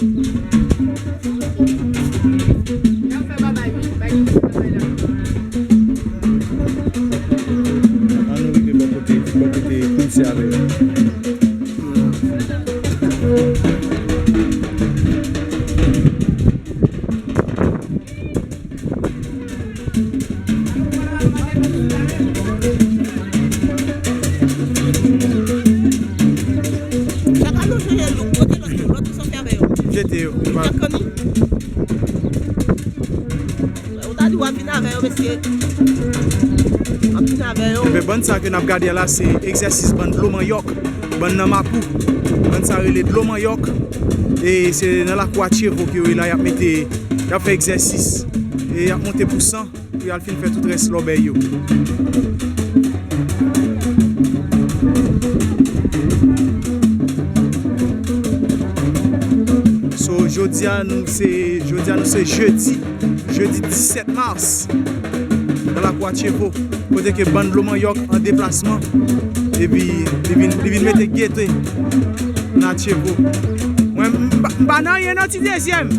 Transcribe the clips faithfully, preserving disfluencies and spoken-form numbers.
Ann nou rive bò kote, bò kote komisè avè yo. Chak ane w chanje look, kote lòt, lòt ki sòti avè yo? Jete yo. Chak ane. Ou ta di w ap vin avè yo, mesye. W ap vin avè yo. Ebyen, bann sa ke n ap gade a la, se egzèsis bann dlo manyòk, bann nan Mapou. Bann sa rele dlo manyòk. E se nan lakou a Tchevo ke yo ye la, y ap mete, y ap fè egzèsis. E y ap monte pou san. Pou y al fin fè tout rès lòbèy yo. So, jodi a, nou se, jodi a, nou se jedi, jedi disèt mas, nan lakou a Tchevo, kote ke bann dlo manyòk an deplasman, epi li vin, li vin mete gete nan Tchevo. Mwen, m pa, m pa nan anyen non, ti dezyèm.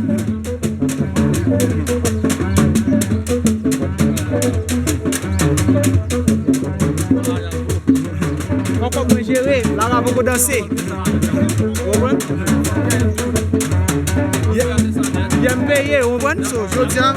Fòk mwen jere, Lara poko danse. Ou konprann? Yè, yè m peye, ou konprann? So, jodi a,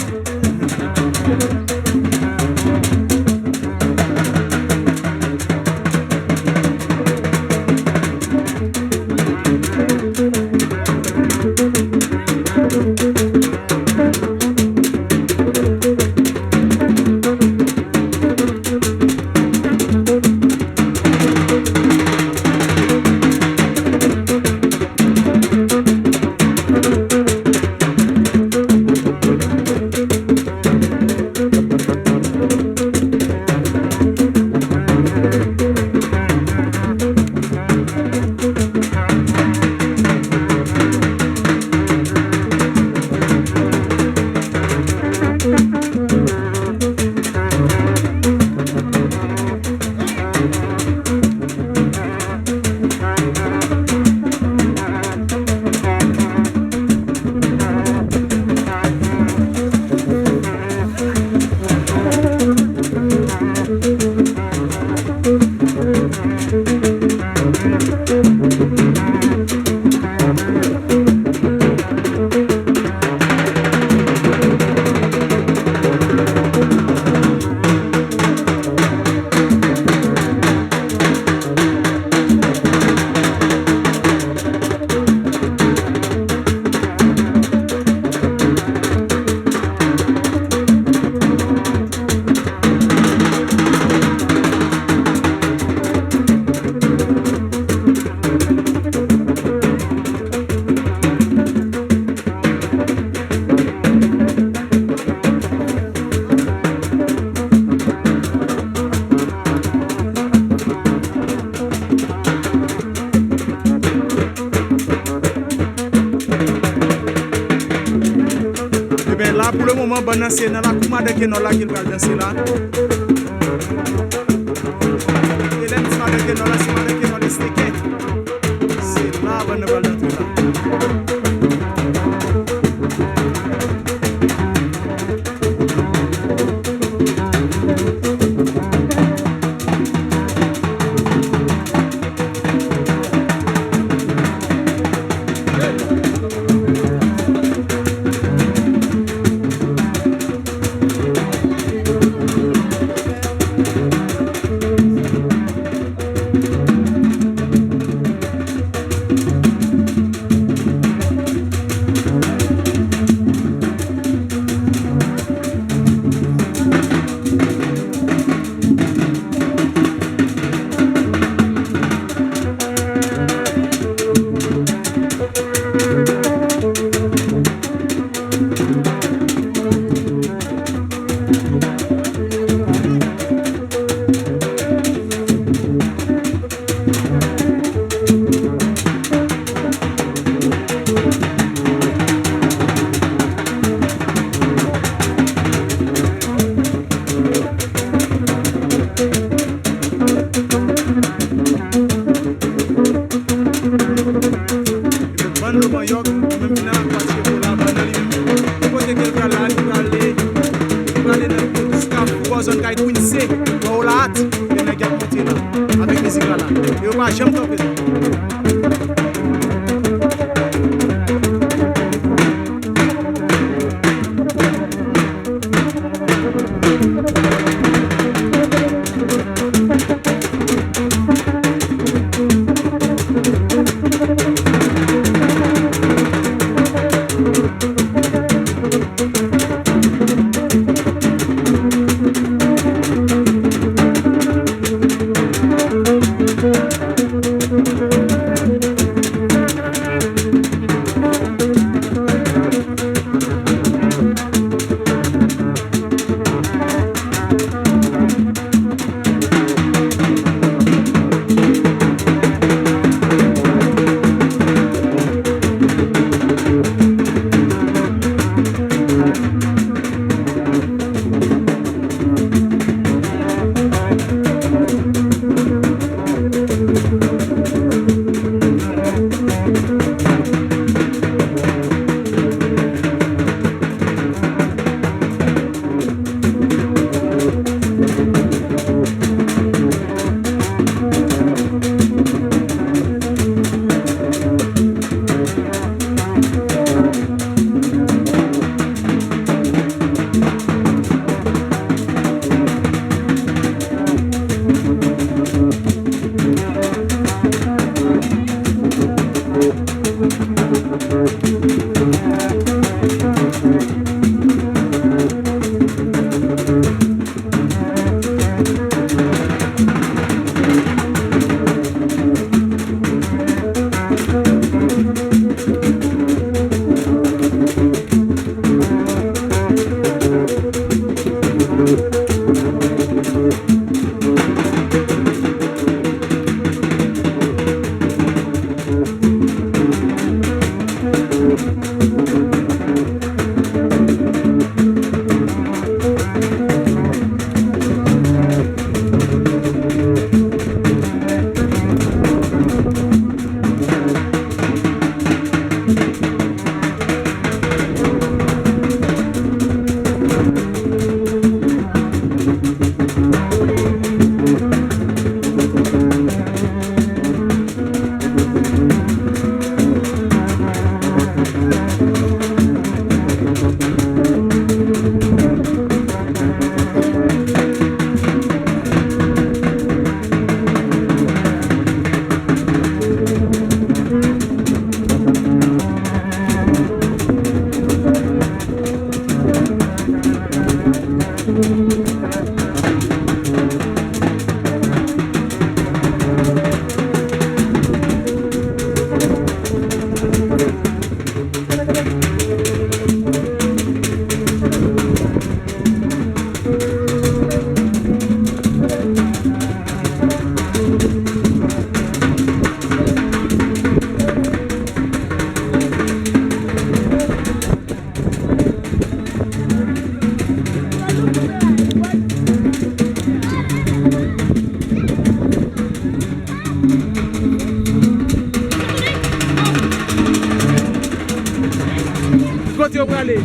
Ebyen, la, pou le moman, bann nan se nan lakou Madan Kenòl la ke l pral danse la. E lè m di Madan Kenòl la, se Madan Kenòl Esteke. Se la bann nan pral antre la. Nan pati ke pou la, nan li menm. Ki kote ke l pral la, li prale, li prale nan, jiska bò zòn kay Quincy, bò Olat, e nèg y ap monte la, avèk mizik la la. E yo pa janm kanpe. Kote yo prale?